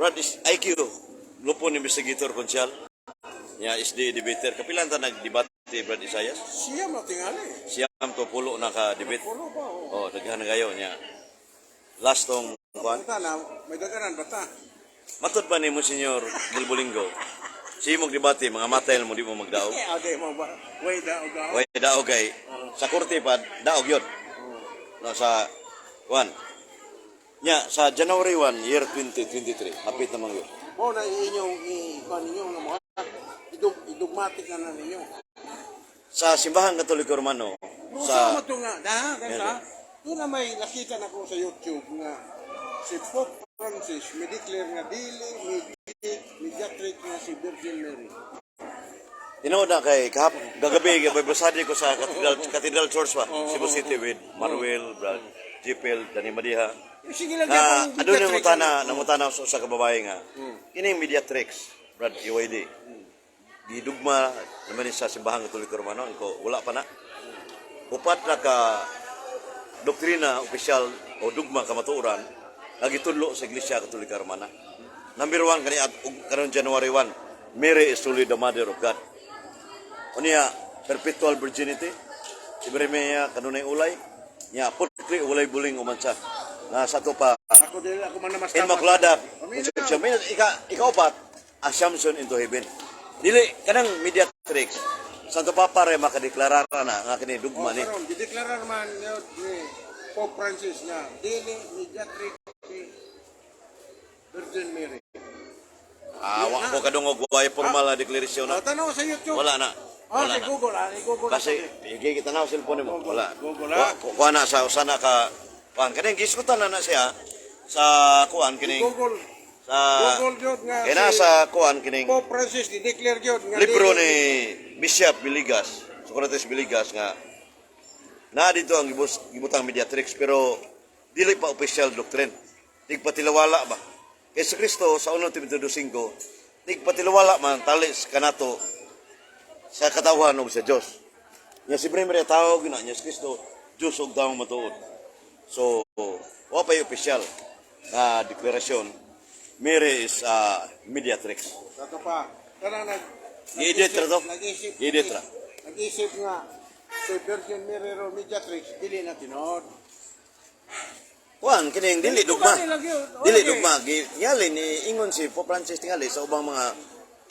Brad is IQ, grupo ni Investigator Conchal. Nya SD debater. Kapilan ta nagdebate, Brad Isaias? Siya mo tingali. Siyam to pulo na ka debate. Pulo pa, oh. Oh, daghan na kayo niya. Last tong kuan. Bata na, may daganan bata. Matod ba ni mo, Senyor Gilbolingo? Si imong debate, mga matayl mo, di mo magdaog. Eh, ade mo ba? Way daog daog. Way daog kay sa korte pa daog yun. No, sa kuan. Nya sa January 1 year 2023, hapit namang yun. Mo na inyong i-kuan ninyo nga mo. Idugmatic na na ninyo. Sa Simbahan Katoliko Romano, Sa sa mo to nga, daha gansa. Doon na may nakita na ko sa YouTube nga si Pope Francis may declare nga dili mediatrix nga si Virgin Mary. Tinuod na kay kahap gagabi gabay ko sa Cathedral Church pa, Cebu City with Manuel, Brad Jipel, Danny Madiha. Eh, sige lang Na gyapon aduna mediatrix. nangutana sa usa ka babae nga kining mediatrix, Brad EYD, gidugma naman ni sa Simbahan Katoliko Romano ko. Wala pa na. Upat na ka doktrina opisyal o dugma kamatuoran nga gitudlo sa Iglesia Katolika Romana. Number 1 kani at karon January 1, Mary is truly the mother of God. Unya, perpetual virginity. Si Beremia kanunay ulay. Nya putri walay buling umansa. Na sa to pa Ako dili ako man namas Immaculada Paminaw. Conception. May ikaupat, Assumption into Heaven. Dili kanang mediatrix. Santo Papa re makadeklarar na nga kini dugma Oh, ni. karon gideklarar man yun ni Pope Francis nga dili mediatrix si Virgin Mary. Ah, wa ko kadungog, way formal na deklarasyon na. Oh, tanaw sa YouTube. Wala na. Oh, Wala sa na. Google, ah, i-Google. Kasi igi kita na cellphone mo. Google. Wala. Google, Wa ah. kuha na sa usa na ka kuan kaning gisgutan na na siya sa kuan kining Google. sa Google gyud nga kaya na si sa kuan kining Pope Francis di-declare gyud nga libro dili- ni Bishop Villegas, Socrates Villegas, nga na dito ang gibutang mediatrix pero dili pa official doctrine. Tigpatilawala ba? Kay sa Kristo sa 1 Timoteo 2:5, tigpatilawala man talis kanato sa katawhan ug sa Dios. Nya si Bremer tawag na niya si Kristo Dios ug taong matuod. So, wa pa official na deklarasyon Mary is mediatrix. Kato pa. Kana nag I-edit ra to? Nag-isip. I-edit ra. Nag-isip nga si Virgin Mary ro mediatrix dili na tinuod. Kuan kining dili dugma. Dili lagi, oh, Dili lagi. dugma. Tingali ni ingon si Pope Francis tingali sa ubang mga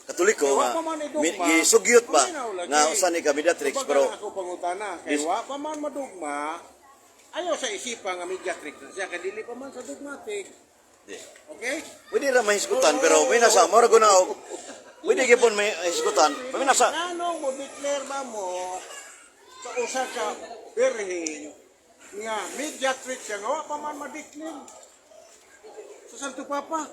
Katoliko Kay wa nga pa man idugma. gisugyot pa Paminaw lagi. nga usa ni ka mediatrix Kumbaga pero na ako pangutana kay wa pa man madugma, ayaw sa isipa nga mediatrix na siya kay dili pa man sa dogmatic. Di. Okay? Pwede ra mahisgutan pero may nasa mura na og pwede gyud may hisgutan. May nasa Nganong mo declare ba mo sa usa ka birhen nga mediatrix siya nga wa pa man ma-declare sa Santo Papa?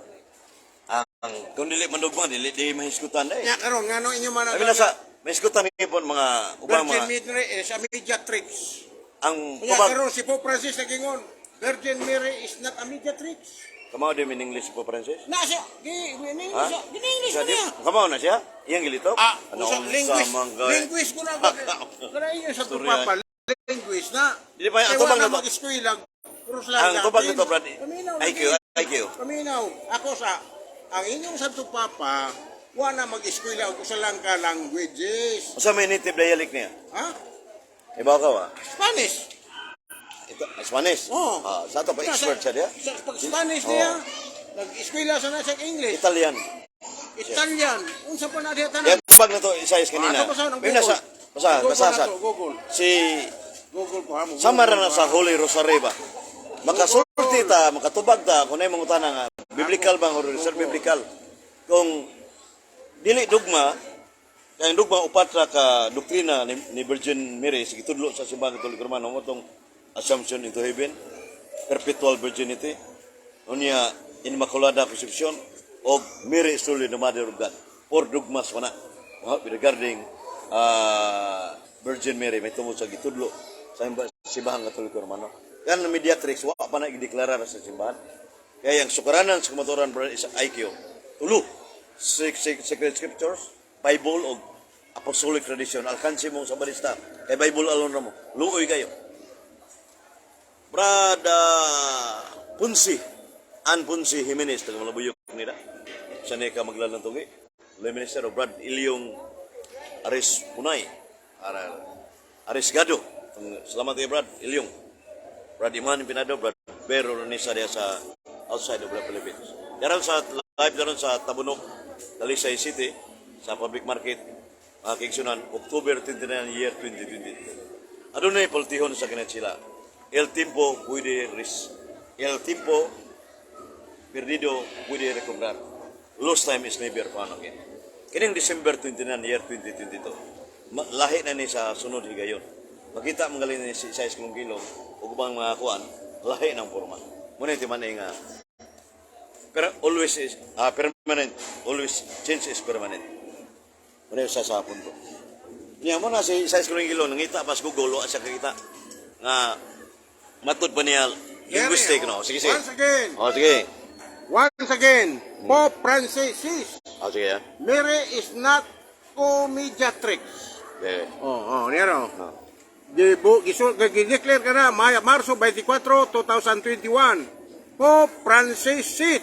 Ang kung dili man dugma, dili di mahisgutan dai. Nya karon ngano inyo man May nasa mahisgutan gyud mga ubang Virgin mga Mary is a mediatrix. Ang Nya tubag karon si Pope Francis nagingon, Virgin Mary is not a mediatrix. Kamao di min English Pope Francis? Na siya, gi English, Ha? English Siya na niya. Kamao na siya? Iyang gilito? Ah, Ano usa, unsa linguist, man gay? linguist ko na. Kana inyo sa Storya. Papa, linguist na. Di ba, ang Kay tubag wala na to- mag-eskwela, krus lang Ang tubag Latin. nito, Brad, Paminaw IQ, lagi. IQ. Paminaw, ako sa, ang inyong Santo Papa, wala mag-eskwela og usa lang ka languages. Unsa may native dialect niya? Ha? Ibaw ka ba? Spanish. Ito, Spanish? Oo. Ah, sa ato pa expert siya diya? Sa pag Spanish Oo. niya, nag-eskwela sa na siya English, Italian. Italian, unsa pa na diha tanan? Yan, tubag na to, Isaias kanina. Ah, ito basa ng May Google. nasa, basa, Google basa na sa. to, Google. Si Google ko ha mo. Samara Google na ko, sa ha. Holy Rosary ba? Makasulti ta, makatubag ta, kung na mangutana nga, biblical bang Holy Rosary? Biblical. Kung dili dugma, kaya ang dugma upat ra ka doktrina ni Virgin Mary sa gitudlo sa Simbahan Katoliko Romano mo tong Assumption into Heaven, perpetual virginity, unya Immaculada Conception, o Mary is truly the Mother of God. Four dogmas pa na regarding Virgin Mary may tungod sa gitudlo sa Simbahan Katoliko Romano. Yan ang mediatrix, wa pa na gideklara sa simbahan. Kaya ang sukaranan sa kamatuoran, brother, is IQ. Tulo, Sacred Scriptures, Bible o Apostolic Tradition. Alkansi mo sa balista. Kay Bible alone ra mo. Luoy kayo. Brad Punsi. Anponsi Jimenez, taga Malabuyok nila. Sa ka maglalang tugi. Le Minister of Brad Ilyong Aris Punay. Ara, Aris Gado. Salamat kay Brad Ilyong. Brad Iman Pinado, Brad Vero Ranisa diya sa outside of the Philippines. Daron sa live daron sa Tabunok, Talisay City, sa public market, mga kaigsuonan, October 29, year 2022. Adunay pultihon sa sila. El tiempo puede ris El tiempo perdido puede recobrar. Lost time is never found again. Kining December 29, year 2022. Lahi na ni sa sunod higayon. Makita mo galing ni si Isaias Kilong-Kilong ug ubang mga kuan, lahi ng porma. Muna timan nga pero always is permanent, always change is permanent. Muna sa punto. Niya mo na si Isaias Kilong-Kilong nangita pas Google wa siya kakita nga matud pa niya linguistic, no. Sige, sige. Once again, Oh, sige. Once again, Pope Francis says, Oh, sige ah. Mary is not co-mediatrix. Okay. Oh, nero. Gibu, gisul, gideclare ka na, Maya, Marso 24, 2021. Pope Francis said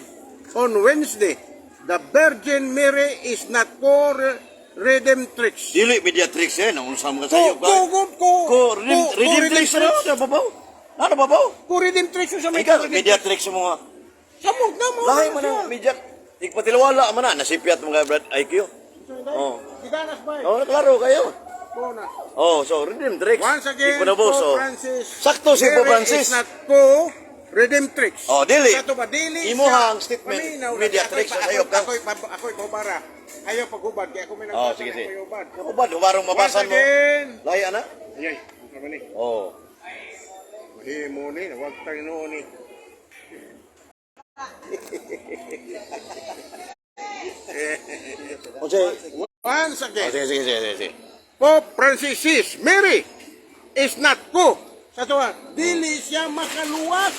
on Wednesday, the Virgin Mary is not co-redemptrix. Dili mediatrix eh, nang unsa mga Ko, sayo ko, ko, ko, Ko redemptrix na na babaw. Na babaw. Co-redemptrix sa may Ikaw mediatrix mo nga. Samog na mo. Lahi man ang mediat. Igpatilwala man na nasipyat mga Brad IQ. Oh. Gidanas ba? Oh, klaro kayo. Bona. Oh, so redemptrix. Once again, Ipanabos, Pope oh. Francis. Sakto si Pope Mary Francis. is not co-redemptrix. Oh, dili. Sa to ba, dili Imo siya. ang statement, Paminaw lagi. mediatrix sa sayo ka. Ako'y paubara. Ayaw paghubad. Kaya ako may Oh, nagbasa sige, na sige. ako'y hubad. Ako ba, huwarong mabasan Once mo. again. Lahi ana? Ayay, ang kama ni. Oh. Mahimo ni, huwag tayo noon ni. O sige. Once Oh, again, sige, sige, sige, sige, sige. Pope Francis says, Mary is not co. Sa to ba, dili siya makaluwas.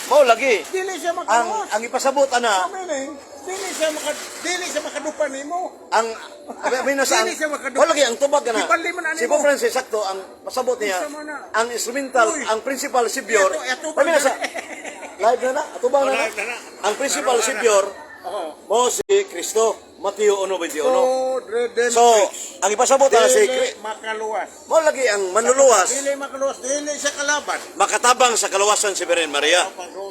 Mao lagi. Dili siya Ang makaluwas. ang ipasabot ana, Meaning, dili siya makadupa nimo. Ang abi na sa Dili siya makadupa. wala lagi ang tubag kana. Ipali man ani Si mo. Pope Francis sakto ang pasabot niya. Isa man na. Ang instrumental, Uy. ang principal savior. Ito, atubang Abi na sa na. live na na, atubang na Oh, na. live na na. Ang principal Laro na. savior Oo. mo si Kristo, Mateo 1:21. Co-redemptrix. So, ang ipasabot ana si Dili Kri- makaluwas. mo lagi ang manluluwas Dili makaluwas, dili siya kalaban. Makatabang sa kalawasan si Birhen Maria.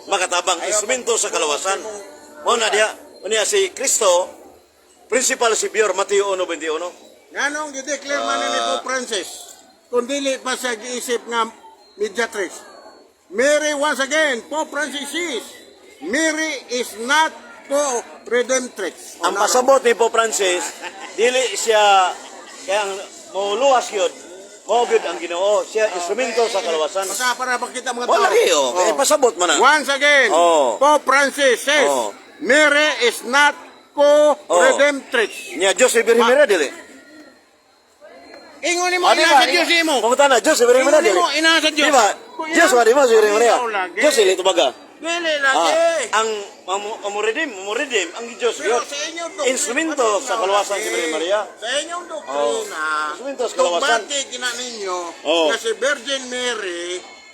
Makatabang instrumento sa kalawasan. Mo na diha, unya si Kristo principal savior, Mateo 1:21. Nganong gideclare man ni Pope Francis? Kung dili pa siya giisip nga mediatrix. Mary, once again, Pope Francis says, Mary is not co-redemptrix. Ang pasabot ni Pope Francis, dili siya kaya ang muluwas yun, mao gyud ang Ginoo, siya instrumento sa kalawasan. Basta para makita mga Mo tao. lagi oh, kaya pasabot man na. Once again, Oh. Pope Francis says, Oh. Mary is not co-redemptrix. Nya Diyos si Birhen Maria dili. Ingon nimo Ah, di ina ba? sa Dios imo. Pangutan na Diyos si Birhen Ingon Maria dili. nimo ina sa Dios. Di ba? Kung Diyos ba di ba si Birhen Maria? Ikaw lagi. Diyos dili tubaga. Dili lagi. Ah, ang amo redeem ang Diyos Pero yun. sa inyong doktrina, Instrumento sa kalawasan si Birhen Maria. Sa inyong doktrina, Oh. Instrumento sa kalawasan. dogmatic na ninyo Oh. na si Virgin Mary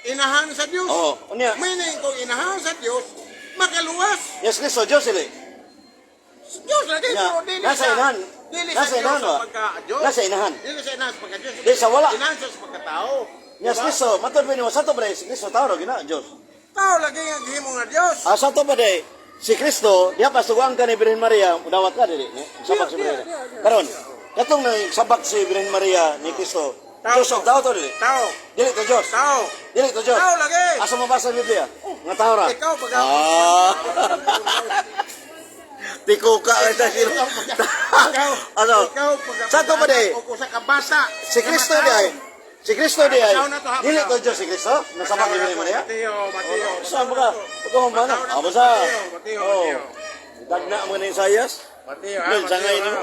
inahan sa Dios. Oh, unya. Meaning kung inahan sa Dios, makaluwas. Yes, Kristo Diyos dili. Diyos lagi Nya, pero dili nasa sa inahan. Dili Nasa sa Diyos inahan sa ba? pagka Diyos. Nasa inahan. Dili sa inahan sa pagka Diyos. Di sa wala. Inahan siya sa pagkatao. Yes, Diba? Kristo, matod ba nimo sa to ba si Kristo tao ra gina Diyos. Tao lagi nga gihimo nga Diyos. Ah, sa to ba day, si Kristo, diha pa suguan ka ni Birhen Maria, mudawat ka dili, ni sabak si Birhen. Karon, katong nang sabak si Birhen Maria ni Kristo, Tao Diyos og tao to dili. Tao. Dili to Diyos. Tao. Dili to Diyos. Tao lagi. Asa mabasa sa Biblia? Nga tao ra. Ikaw pag Ah. Tiko ka sa sila. Ikaw, Ano? ikaw pag Sa to ba day? O usa ka bata. Si Kristo di ay. Si Kristo di ay. Basaw na to, ha, Dili basaw. to Diyos si Kristo. Nasabak ni Birhen Maria. Mateo, Mateo. Saan ba ka? Pagkahuman na. Basaw na Ah, to, basta. Mateo, Mateo, Oh. Mateo. Dagna mo ni Isaias. Mateo, ha, Yun, Mateo, sangay ha. nimo.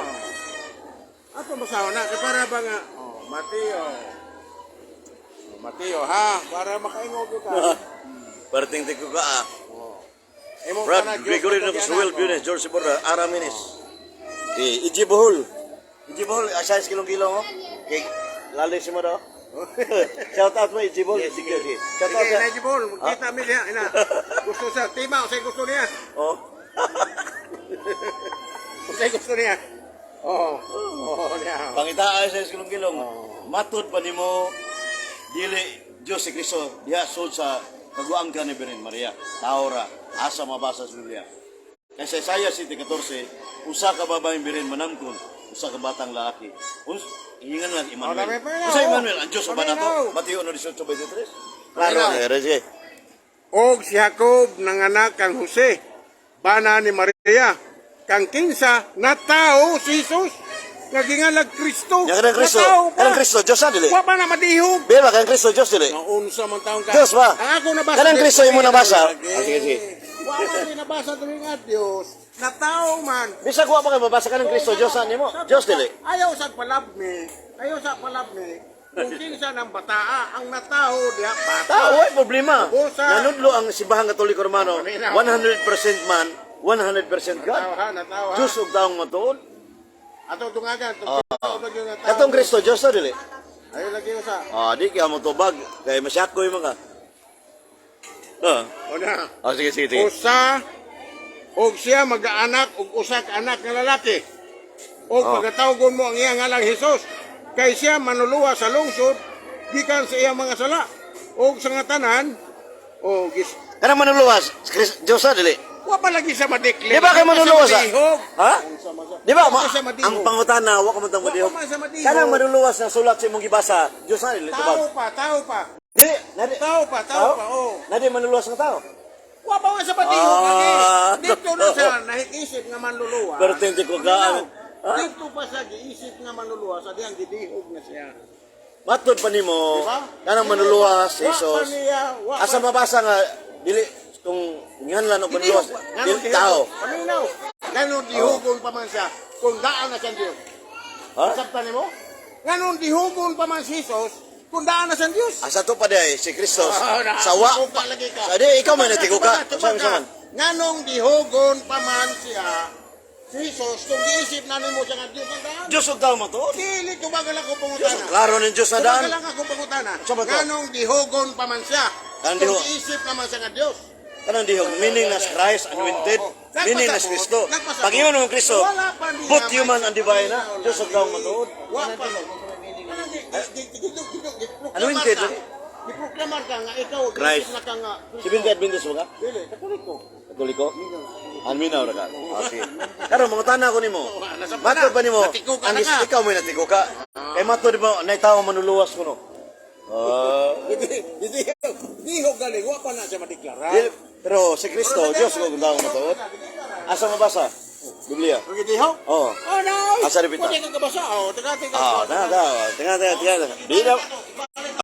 Ato basaw na kay para ba nga oh, Mateo. Oh, Mateo ha, para makaingog ka. Perting tiko ka ah. Imong Brad kana, Diyos Gregory katong ng Suel anak, Bunes, George Borda, Araminis. Okay, Iji Bohol. Iji Bohol, asayas kilong-kilong oh. Okay, lali si mo daw. oh. Shout out mo, Ijibol. Sige, sige. Shout out Sige, sa. Najibol, magkita mi diha ina. Gusto sa tema, usay gusto niya. Oh. Usay gusto niya. Oo. Oo, niya. Pangitaan sa gilong-gilong. Matud pa nimo dili Dios si Kristo diha sud sa kaguang ka ni Birhen Maria. Taora asa mabasa sa Biblia. Kay sa Isaiah 7:14, usa ka babaeng birhen manamkon, usa ka batang lalaki. Uns ingan lang Emmanuel. Oh, dami pa na, Usa oh. Emmanuel ang Dios ba Dami nato? na. Mateo 1:18-23. Klaro. Klaro, sige. Og si Jacob nanganak kang Jose, bana ni Maria, kang kinsa na tao si Jesus, nga gingalag Kristo. Nya kanang Kristo, Natao pa. kanang Kristo Dios na dili. Wa pa na madihog. Beba kanang Kristo Dios dili. Naunsa man taon ka. Diyos ba? Ang ako nabasa. Kanang Kristo imo nabasa? Lagi. Ah, sige, sige. Wa man ni nabasa diri nga Dios. Natao man. Bisag wa pa kay mabasa kanang Kristo Dios na nimo. Dios dili. Ayaw sa palabni. Ayaw sa palabni. Kung kinsa ng bataa ang natao diha bata. Tao, way problema. Busa. Nanudlo ang Simbahang Katoliko Romano, Paminaw. 100% man, 100% God. Natao ha, natao ha. Diyos ug taong matuod. Ato dungagan, tong lagi nga tao. Katong Kristo Diyos na dili. Ayaw lagi usa. Ah, di kaya mo tubag kay masyakoy mga. Ah, O na. ah sige sige sige. Usa og siya magaanak og usa ka anak nga lalaki. Og Oh. pagkatawgon mo ang iyang ngalang Hesus, kay siya manuluwa sa lungsod gikan sa iyang mga sala. Og sa nga tanan, o gis Kanang manuluwas, Diyos na dili. wa pa lagi sa madekle. Di ba kay manuluwas? Ah? Madihog. Ha? Di ba? Wa pa siya madihog. Ang pangutana, wa ka man tang Wa pa madihog. man siya madihog. Kanang manuluwas na sulat sa imong gibasa, Diyos na dili Tao tubag. pa, tao pa. Dili, nadi. Tao pa, tao pa, oh. Nadi manuluwas nga tao. Wa pa man sa madihog Ah. lagi. Dito na siya nahiisip nga manluluwas. Pero tinti ko ka, ano? Ha? Dito pa siya giisip nga manluluwas, sa diyang gidihog na siya. Matod pa nimo, Diba? kanang manuluwas, Wa pa Jesus. niya, wa Asa pa- mabasa nga dili kung nganlan og manuluwas, Ngano dili dihog? tao. Paminaw. Ngano dihugon pa man siya kung daan na siyang Diyos. Ha? Nasabtan nimo? Ngano dihugon pa man si Jesus kung daan na siyang Diyos. Asa to pa di si Kristo Ah, na- sa wa. Tiguka lagi ka. Sa di ikaw man natiguka. Tubag Unsa ka. man? Nganong dihugon pa man siya si Jesus kung giisip na nimo siya nga Diyos ang daan. Diyos ug tao matuod. Dili tubagal ako Diyos pangutana. klaro ning Diyos na daan. Tubagal lang ako pangutana. Unsa ba to? Nganong dihugon pa man siya Kanang kung giisip naman siya nga Diyos. Kanang dihog meaning na si Christ anointed, Oo. meaning na si Nagpasabot, Kristo. nagpasabot. Pag ingon ng Kristo, Wala pa niya both human may- and divine na. Diyos ug tao matuod. Wa pa. Kanang di Anointed, di giproklamar ka nga ikaw Christ. giisip na ka nga Kristo. Seventh Adventist mo ka? Dili, Katoliko. Katoliko? Anminaw ra ka. Ah, sige. Karon mangutana ko nimo. Nasa pa Matod na. ba nimo? Natiguka Ang na ka. ikaw may natiguka. Kay matod mo nay tao manuluwas kuno. Ah. Di ho galing, wa pa na siya madeklara. Pero si Kristo, Diyos ko tao matuod. Asa mabasa? Biblia. Okay, di ho? Oo. Oh, no. Asa rin pita? Pwede ka kabasa. Oh, teka, teka. Ah, tanga, tanga, tanga, tanga, tanga. Di na,